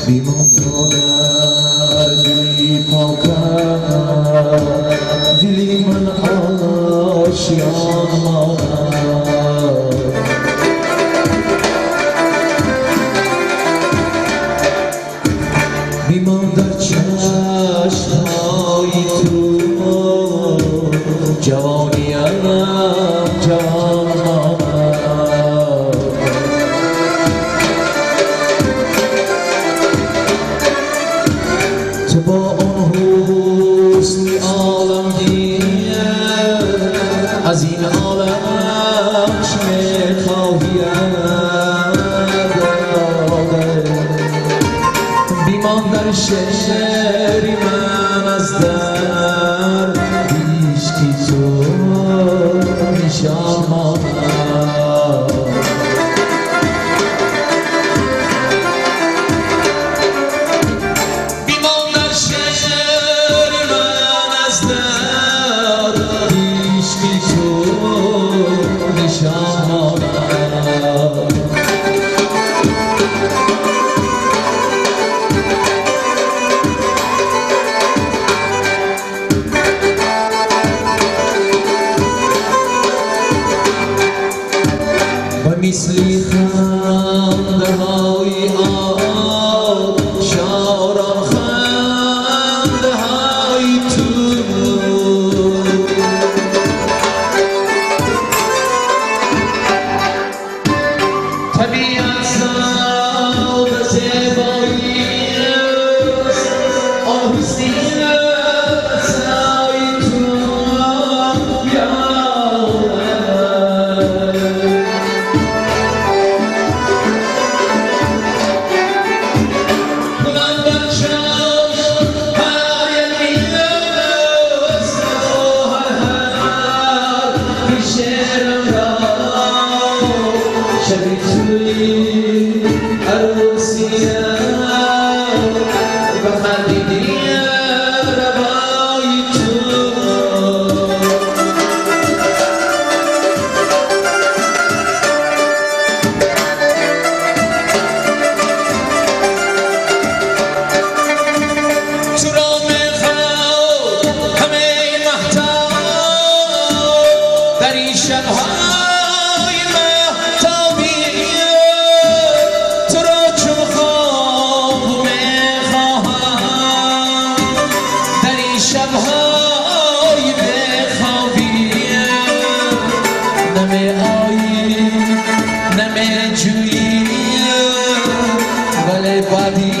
بیمان تو در دلی پاکم، دلی من آشیان ماند. بیمان در چشمهای تو جوانیم جوان ماند. تو با آن حسن عالمگیر از این عالم چه میخواهی؟ بیمان در شعر من از در عشقی تو نشان ماند. بیمان در شعر من از در عشقی تو نشان ماند. و مثل خنده های آب شاران خنده های تو، طبیعت زاد زیبایی است، آن حسنی های تو. شبی توی عروسیم و خندیدیم روای تو. تو را میخوام همه مهتاب در این شبها، شبهای بخوابی نمی آیی نمی جویی، ولی بعدی